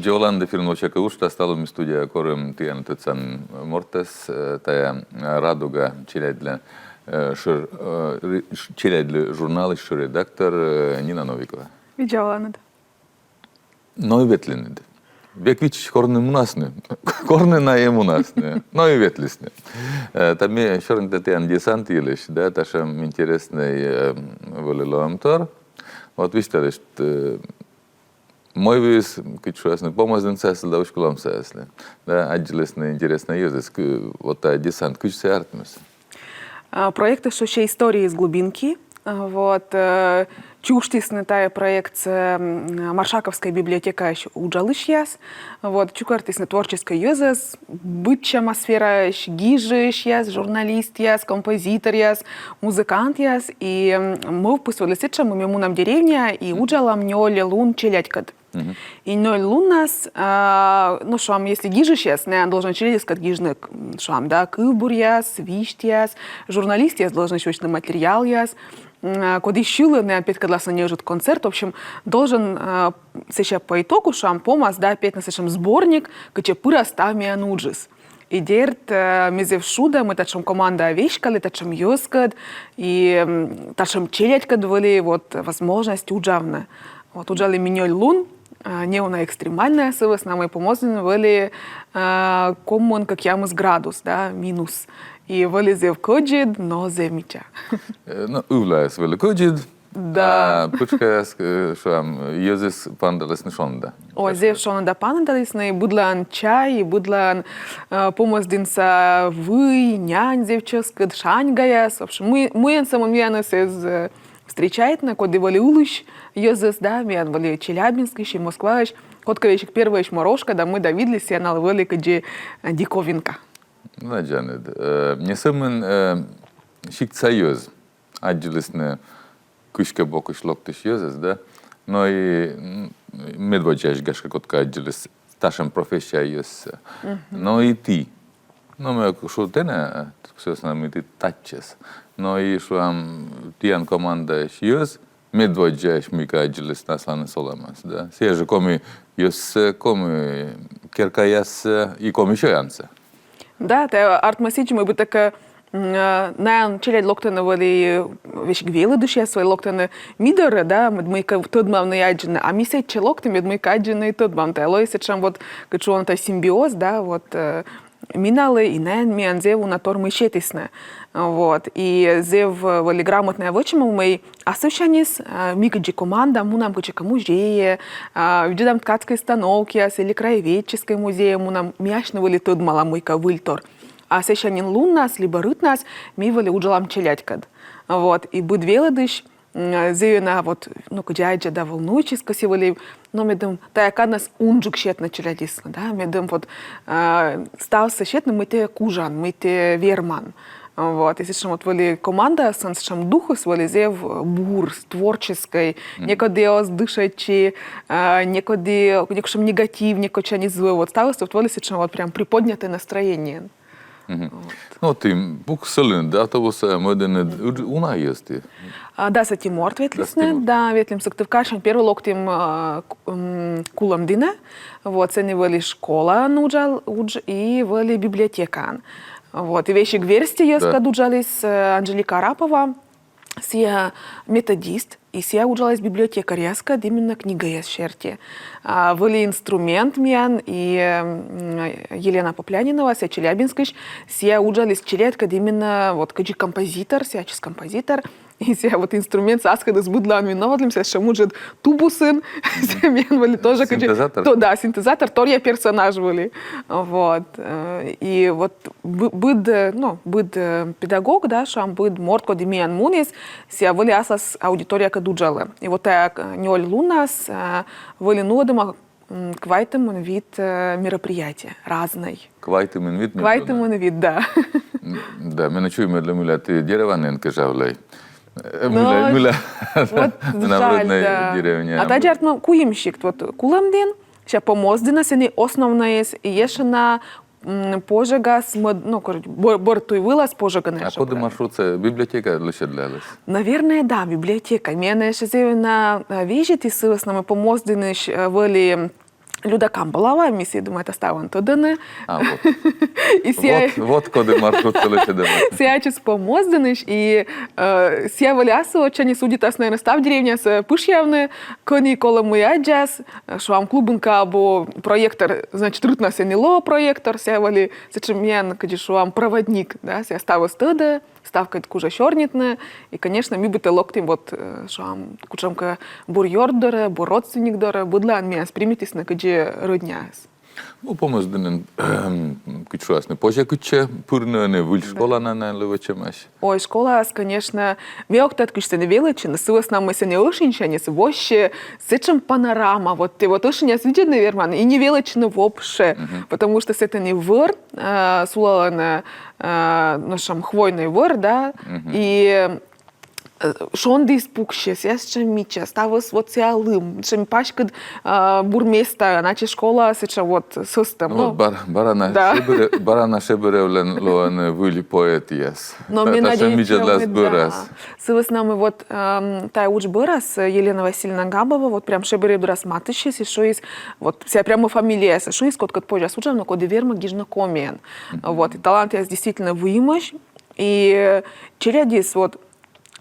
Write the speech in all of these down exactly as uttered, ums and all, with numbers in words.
Видза оланныд! Эфирын «Вочакыв» уджтас. Талун ми студияӧ корим тіян тӧдса мортӧс, э, тайӧ «Радуга» челядьлы, э, шӧр, э, ри-, ш-, челядьлы журналысь шӧр редактор, э, Нина Новикова. Видза оланныд! Но и ветлінныд. Век виччысь, кор нӧ мунасны. Кор нӧ найӧ мунасны. Но и ветлісны. Э, та ми сёрнитам тіян десант йылысь, да, татшӧм интереснӧй, э, вӧлі лоӧмтор. Вот висьталыштӧй, э, мый вӧлі, кыдз шуасны, Помӧздінсаяслы да Усть-Кулӧмсаяслы. Да, аддзылісны интереснӧй йӧзӧс, кы-, вот та десант, кыдз сійӧ артмис. А, проектыс шусьӧ «Истории из глубинки». А, вот, э, чужтісны тайӧ проектсӧ, м, Маршаковскӧй библиотекаысь уджалысьяс. Вот, чукӧртісны творческӧй йӧзӧс быдсяма сфераысь: гижысьяс, журналистъяс, композиторъяс, музыкантъяс. И, м, мӧвпыс вӧлі сэтшӧм, мый ми мунам деревняӧ и уджалам нёль лун челядькӧд. И нёль луннас, а, ну, шуам, если гижысьяс, найӧ должны челядьыскӧд гижны, м, шуам, да, кывбуръяс, висьтъяс, журналистъяс должны вӧчны материалъяс, м, а, коді сьылӧ, найӧ петкӧдласны неыджыд концерт. В общем, должен, а, сэсся по итогу, шуам, помас, да, петны сэтшӧм сборник, кытчӧ пырас став миян уджыс. И дерт, э, ми зэв шуда, мый татшӧм командаӧ веськалі, татшӧм йӧзкӧд, и, м, татшӧм челядькӧд вӧлі вот возможность уджавны. Вот уджалім ми нёль лун, а, неуна экстремальнӧя, сы вӧсна мый Помӧздінын вӧлі, а, комын кӧкъямыс градус, да, минус. И вӧлі зэв кӧдзыд, но зэв мича. Э, ну, ывлаас вӧлі кӧдзыд, да. А пытшкаяс, э, шуам, йӧзыс паныдалісны шонда. Ой, зэв шонда паныдалісны, и быдлаын чай, и быдлаын, э, Помӧздінса вый, нянь зэв чӧскыд, шаньгаяс. В общем, мый-, мыйӧн сӧмын миянӧс эз, э, встречайтны, коді вӧлі ылысь йӧзыс, да, миян вӧлі Челябинскысь и Москваысь. Кодкӧ весиг первойысь морошка, да мый да видліс, сійӧ налы вӧлі кыдзи, э, диковинка. Надзанныд. Э, не сӧмын, э, сиктса йӧз аддзылісны кыськӧ бокысь локтысь йӧзӧс, да? Но и, м, медводдзаысь, гашкӧ, кодкӧ аддзыліс татшӧм профессияа йӧзсӧ. Но и ті. Но ме ог шу тэнӧ, э, сы вӧсна мый ті татчӧс. Но и, шуам, тіян командаысь йӧз медводдзаысь мыйкӧ аддзыліс асланыс олӧмас, да? Сійӧ жӧ коми йӧзсӧ, коми керкаяссӧ и коми сёянсӧ. Да, тайӧ артмӧ сідз, мый быттьӧкӧ, м, э, найӧ челядь локтӧны вӧлі, весиг велӧдысьяс вӧлі локтӧны ми дорӧ, да, мед мыйкӧ тӧдмавны и аддзыны, а ми сэтчӧ локтім, мед мыйкӧ аддзыны и тӧдмавны. Тайӧ лоис сэтшӧм вот, кыдз шуӧны, тайӧ симбиоз, да, вот, э, ми налы и найӧ миянлы зэв уна тор мый сетісны. Вот. И зэв, э, вӧлі грамотнӧя вӧчӧма, мый асывсяньыс, э, ми кыдзи команда мунам кытчӧкӧ музейӧ, э, видзӧдам ткацкӧй станокъяс или краеведческӧй музейӧ мунам, ми асьным вӧлі тӧдмалам мыйкӧ выльтор. А сэсся нин луннас либӧ рытнас ми вӧлі уджалам челядькӧд. Вот. И быд велӧдысь, м, зэв ёна вот, ну, кыдз аддза да, волнуйтчис кӧсйӧ вӧлі, но медым тайӧ каднас унджык сетны челядьыслы, да, медым вот, э, ставсӧ сетны, мый тэ кужан, мый тэ верман. Вот, и сэтшӧм вот вӧлі командаыслӧн сэтшӧм духыс вӧлі зэв бур, творческӧй, некоді оз дышӧдчы, э, некоді, некутшӧм негатив, некутшӧм эз вӧв, вот ставыс вот вӧлі сэтшӧм вот прям приподнятӧй настроениеӧн. Вот. Ну, ті пуксьылінныд автобусӧ, мӧдінныд, уна йӧз ті? А, дас ӧти морт ветлісны, да, ветлім Сыктывкарсянь, первой локтім, а, Ку-, м, Кулӧмдінӧ, вот, сэні вӧлі школаын уджал-, удж-, и вӧлі библиотекаын. Вот, и весиг верстьӧ йӧзкӧд уджаліс, э, Анжелика Арапова, сійӧ методист, и сійӧ уджаліс библиотекаръяскӧд именно книгаяс серти. А, вӧлі инструмент миян, и, м, Елена Поплянинова, сійӧ Челябинскысь, сійӧ уджаліс челядькӧд именно вот кыдзи композитор, сійӧ ачыс композитор, и сійӧ вот инструмент аскӧдыс быдлаын ми новлӧдлім, сійӧ сэтшӧм ыджыд тубусын, сійӧ миян вӧлі тоже кыдзи... Синтезатор? То, да, синтезатор, торъя персонаж вӧлі. Вот, э, и вот бы-, быд, э, ну, быд, э, педагог, да, шуам, быд морт, коді миян муніс, сійӧ вӧлі аслас аудиториякӧд уджалӧ. И вот тайӧ, э, нёль лунас, э, вӧлі нуӧдӧма, м, квайтымын вит, э, мероприятие разнӧй. Квайтымын вит? Квайтымын вит, да. М, да, меным чуймӧдлӧ, мыйла ті деревняын кежавлӧй. Э, мыйла, мыйла вот жаль, роднӧй деревня. А тадзи артмӧ куим сикт, вот Кулӧмдін, сэсся Помӧздін, сэні основнӧйыс, и ещӧ на м, Пожӧгас, мӧд-, ну, короче, бӧр-, бӧр туй вылас Пожӧгӧн. А коді маршрутсӧ, библиотека лӧсьӧдлаліс? Наверное, да, библиотека. Миянӧс зэв ёна, э, везитіс сы вӧсна, мый Помӧздінысь, э, вӧлі Люда Камбалова, ми сійӧ, думаю, ставӧн тӧдӧны. А, вот. И сійӧ... Вот, вот коді маршрутсӧ лӧсьӧдӧма. Сійӧ ачыс по Моздынысь, и э, сійӧ вӧлі асыв вӧчаньыс удитас, наверно, став деревнясӧ пышъявны, кӧні колӧ мый аддзас, шуам, клубын кӧ абу проектор, значит, рытнас сэні лоӧ проектор, сійӧ вӧлі сэтшӧм миян, кыдзи шуам, проводник, да, сійӧ ставыс тӧдӧ, ставкӧд кужӧ сёрнитны, и, конечно, ми быттьӧ локтім вот, э, шуам, кутшӧмкӧ бур ёрт дорӧ, бур родственник дорӧ, быдлаын миянӧс примитісны кыдзи родняяс. Ну, по Моздынын, кыдз шуасны, позьӧ кытчӧ пырны, ӧні выль школа на налы вӧчӧмаӧсь. Ой, школаыс, конечно, ме ог тӧд, кыдз сэні велӧдчыны, сы вӧсна мый сэні ӧшиньсяньыс воссьӧ сэтшӧм панорама, вот тэ вот ӧшиняс видзӧдны верман и не велӧдчыны вообще, потому что сэтӧні вӧр, э, сулалӧны, э, ну, шуам, хвойный вӧр, да, и э, шондіыс пуксьӧ, сійӧ сэтшӧм мича, ставыс вот сійӧ лым, сэтшӧм паськыд, э, бур места, значит, школа сэтшӧм вот сӧстӧм. Ну, вот Бар-, Барана, Да. Шебере-, Барана Шеберевлӧн лоӧны выль поэтъяс. Но Та-, ми ташӧ надеемся, видзӧдлас да. бӧрас. Сы вӧсна мый вот, эм, тайӧ удж бӧрас, э, Елена Васильевна Габова, вот прям Шеберев дорас матыстчис и шуис, вот сійӧ прямо фамилиясӧ шуис, кодкӧд позяс уджавны, коді вермӧ гижны комиӧн. Вот, и талантъяс действительно выйымӧсь, и челядьыс вот,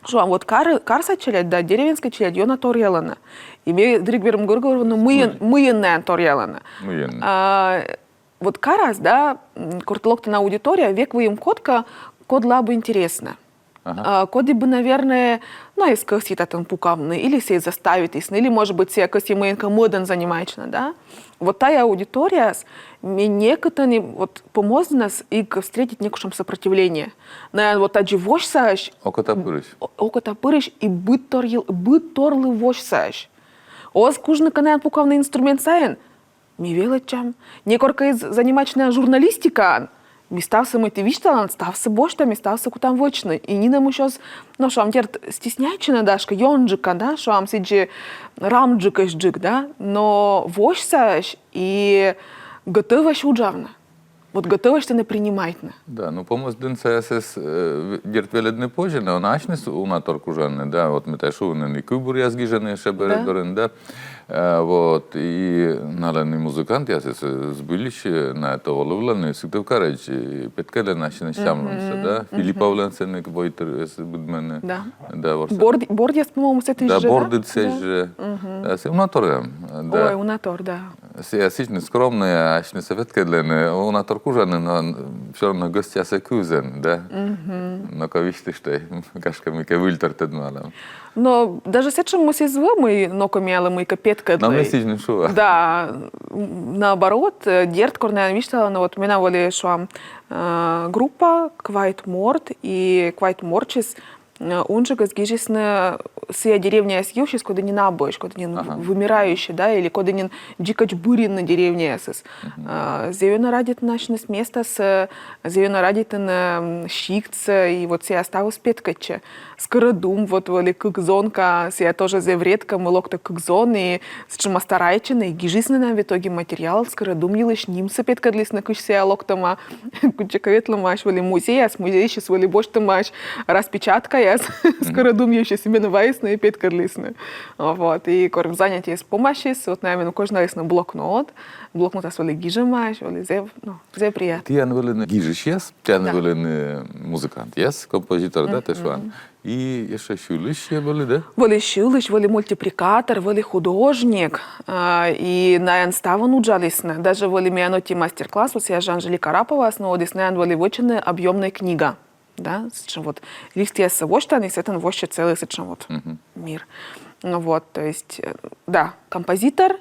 шуам, вот кар-, карса челядь да деревенскӧй челядь ёна торъялӧны. И ме дырйи верма гӧгӧрвоны, мыйын, мыйын найӧ торъялӧны. Мыйын. А, вот карас, да, м, кор тэ локтан аудиторияӧ, век выйым кодкӧ, кодлы абу интереснӧ. Ага. А, коді бы, наверное, ну, эз кӧсйы татӧн пукавны, или сійӧ заставитісны, или, может быть, сійӧ кӧсйӧ мыйӧнкӧ мӧдӧн занимайтчыны, да. Вот тайӧ аудиторияыс, ме некытӧн и вот по Моздынас эг встретит некутшӧм сопротивление. Наверно, вот тадзи восьсаӧсь, Окота пырысь. о-, окота пырысь и быдтор йыл-, быдторлы восьсаӧсь. Оз кужны кӧ найӧ пукавны инструмент сайын, ми велӧдчам. Некор кӧ эз занимайтчыны журналистикаӧн, ми ставсӧ, мый тэ висьталан, ставсӧ босьтам и ставсӧ кутам вӧчны. И нинӧмысь оз, ну, шуам, дерт, стесняйтчыны, да, гашкӧ, ёнджыка, да, шуам, сідзи рамджыкӧсьджык, да, но восьсаӧсь и готовӧсь уджавны. Вот готовӧсь тэнӧ принимайтны. Да, ну, по Моздынын саясыс, э, в-, дерт, велӧдны позьӧ, но асьныс уна тор кужӧны, да, вот ме тай шуи, нин и кывбуръяс гижӧны Шеберев дорын, да. Э, вот, и налӧн и музыкантъясыс, э, збыльысь, э, на это волывлӧны Сыктывкарӧдз, и петкӧдлӧны асьныс сямлунсӧ, да. Филипповлӧн сэні войтырыс быдмӧны. Да. Да, ворсӧ. Борд-, бордъяс, по-моему, сэтысь жӧ, да? Да, бордыд сэсь жӧ. Да, сійӧ уна тор эм, да. Ой, уна тор, да. Сійӧ сідз нин скромнӧй, асьнысӧ петкӧдлӧны, уна тор кужӧны, но всё равно гӧсьтъясӧ кывзӧны, да. Но кӧ висьтышт, гашкӧ, мыйкӧ выльтор тӧдмалам. Но даже сэтшӧмыс эз вӧв, мый ноко миянлы мыйкӧ петкӧдлӧй. Но ме сідз нин шуа. Да, м, наоборот, э, дерт, кор найӧ висьталӧны, вот менам вӧлі, шуам, э, группа, квайт морт, и квайт мортысь, э, унджыкыс гижисны сійӧ деревняяс йывсьыс, коді нин абуӧсь, коді нин вымирающий, да, или коді нин дзикӧдз бырины деревняясыс. Э, зэв ёна радейтӧны асьныс местасӧ, зэв ёна радейтӧны, м, сиктсӧ, и вот сійӧ ставыс петкӧдчӧ. Скӧрӧдум, вот вӧлі кык зонка, сійӧ тоже зэв редко, мый локтӧ кык зон, и сэтшӧма старайтчӧны, и гижисны на в итоге материал Скӧрӧдум йылысь, нимсӧ петкӧдлісны, кысь сійӧ локтӧма, кытчӧкӧ ветлӧмаӧсь, вӧлі музейяс, музейысь вӧлі босьтӧмаӧсь распечаткаяс Скӧрӧдум йывсьыс, и меным вайисны и петкӧдлісны. Вот, и кор занятиеыс помасис, вот найӧ меным козьналісны блокнот, блокнотас вӧлі гижӧмаӧсь, вӧлі зэв, ну, зэв приятно. Тіян вӧліны гижысьяс, тіян вӧліны музыкантъяс, композитор, да, тэ шуан. И ещӧ сьылысь вӧлі, да? Вӧлі сьылысь, вӧлі мультипликатор, вӧлі художник. А, и найӧ ставӧн уджалісны. Даже вӧлі миян ӧти мастер-класс, вот сійӧ жӧ Анжелика Араповаыс нуӧдіс, найӧн вӧлі вӧчӧны объёмнӧй книга. Да, сэтшӧм вот листъяссӧ восьтан, и сэтӧн воссьӧ целый сэтшӧм вот мир. Ну вот, то есть, э, да, композитор,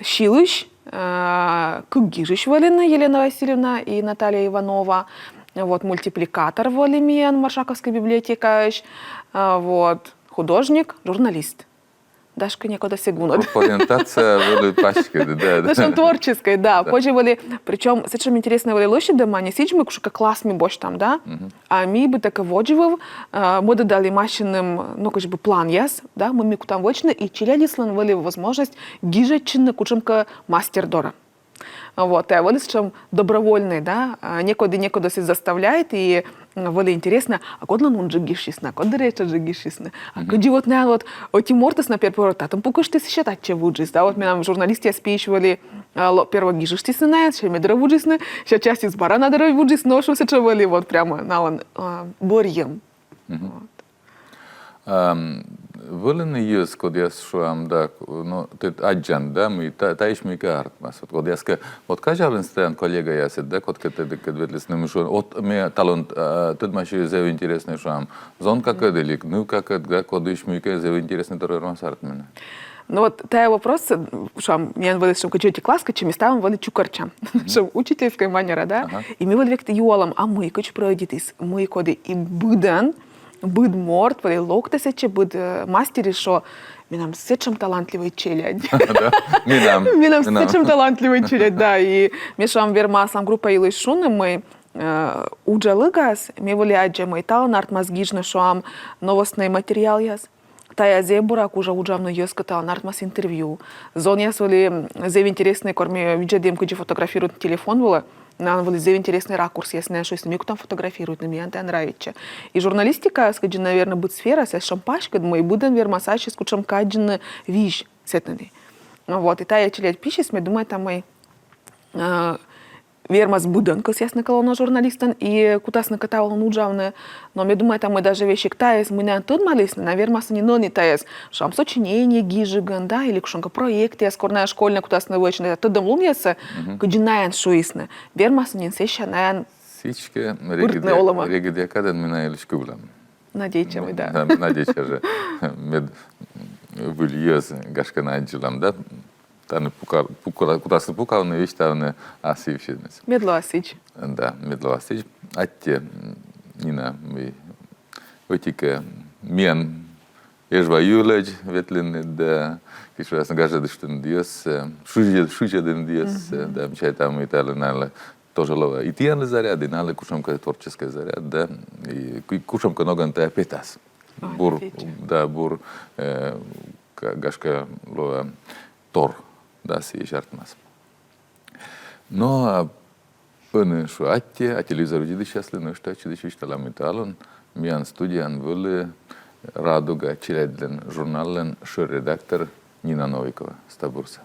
сьылысь, э, кык гижысь вӧліны, Елена Васильевна и Наталья Иванова. Вот, мультипликатор вӧлі миян Маршаковскӧй библиотекаысь. Э, вот, художник, журналист. Гашкӧ, некод эз эг вунӧд. Профориентация вӧлі паськыд, да, да. Сэтшӧм творческӧй, да. Позьӧ вӧлі, причём сэтшӧм интереснӧ вӧлі лӧсьӧдӧма, не сідз, мый кутшӧмкӧ класс ми босьтам, да? А ми быттьӧкӧ водзвыв, э, мӧдӧдалім ассьыным, ну, как бы, планъяс, да, мый ми кутам вӧчны, и челядьыслӧн вӧлі возможность гижӧдчыны кутшӧмкӧ мастер дорӧ. Вот, и вӧлі сэтшӧм добровольнӧй, да, а, некод некодӧс эз заставляйт, и м, вӧлі интереснӧ, а кодлӧн унджык гижсисны, а код дырӧдчаджык гижсисны. А кыдзи вот на вот ӧти мортыс на пер-, пер-, татӧн пукыштіс, сэсся татчӧ вуджис, да, вот менам журналистъяс пиысь вӧлі, а, ло-, перво гижыштісны на, сэсся ме дорӧ вуджисны, сэсся частьыс бара на дорӧ вуджис, но, в общем, сэтшӧм вӧлі вот прямо налӧн, а, бӧрйӧм. Вот. Ам, вӧліны йӧз, кодъяс, шуам, да, к-, но тэ аддзан, да, мый та-, таысь мыйкӧ артмас. Вот кодъяскӧ, вот казялін тайӧ коллегаясыд, да, кодкӧ тэдкӧд ветлісны, мый шуӧны, вот ме талун, а, тӧдмаси зэв интереснӧй, шуам, зонкакӧд или нывкакӧд, да, кодысь мыйкӧ зэв интереснӧй тор вермас артмыны. Ну вот, тайӧ вопрос, шуам, миян вӧлі сэтшӧм кыдзи ӧти класс, кыдзи ми ставӧн вӧлі чукӧртчам. Сэтшӧм учительскӧй манера, да? И ми вӧлі век юалам, а мый кыдз пройдитіс, мый коді, и быдӧн, быд морт вӧлі локтӧ сэтчӧ, быд, э, мастерыс шуӧ, менам сэтшӧм талантливӧй челядь. Да, менам. Менам сэтшӧм талантливӧй челядь, да. И ме, шуам, верма аслам группа йылысь шуны, мый, э, уджалігас ме вӧлі аддза, мый талӧн артмас гижны, шуам, новостнӧй материалъяс. Тайӧ зэв бура кужӧ уджавны йӧзкӧд, талӧн артмас интервью. Зонъяс вӧлі, м, зэв интереснӧй, кор ме видзӧді, кыдзи фотографируйтны телефон вылӧ, наӧн вӧлі зэв интереснӧй ракурсъяс, найӧ шуисны, мый кутам фотографируйтны, миян тайӧ нравитчӧ. И журналистикаыс, кыдзи, наверно, быд сфера, сэтшӧм паськыд, мый быдӧн вермас ассьыс кутшӧмкӧ аддзыны визь сэтӧні. Вот, и тайӧ челядь пиысь ме думайта, мый, э, вермас быдӧн кӧсъясны кӧ лоны журналистӧн и кутасны кӧ талун уджавны. Но ме думайта, мый даже весиг тайӧс, мый найӧ тӧдмалісны, найӧ вермасны нин ӧні тайӧс, шуам, сочинение гижигӧн, да, или кутшӧмкӧ проектъяс, кор найӧ школьнӧ кутасны вӧчны, да, тӧдӧмлунъяссӧ, кыдзи найӧ шуисны. Вермасны нин сэсся найӧ... Сідзкӧ, пыртны олӧмӧ. Регыд-, регыдъя кадӧн ми на йылысь кывлам. Надейтча, мый да. Да, надейтча жӧ. Мед выль йӧз, гашкӧ, на аддзылам, да? Тані пука-, пука-, кутасны пукавны, висьтавны, а сійӧ висьтавны. Мед лоас сідз. Да, мед лоас сідз. Аттьӧ, м, Нина, мый ӧти-кӧ, миян Эжва йылысь ветлін да, кыдз шуасны, гажӧдыштін йӧзсӧ, шыжӧ-, шыжӧдін йӧзсӧ, да, ме чайта, мый тайӧ налы тоже лоӧ и тіянлы заряд, и налы кутшӧмкӧ творческӧй заряд, да, и ку-, кутшӧмкӧ ногӧн тайӧ петас. Бур, да, бур, э, га-, гашкӧ, лоӧ тор, да, сійӧ артмас. Но, а ӧні шуа аттьӧ, а телевизор видзӧдысьяслы нӧшта ӧтчыдысь висьтала, мый талун миян студияын вӧлі «Радуга» челядьлӧн журналлӧн шӧр редактор Нина Новикова. Став бурсӧ.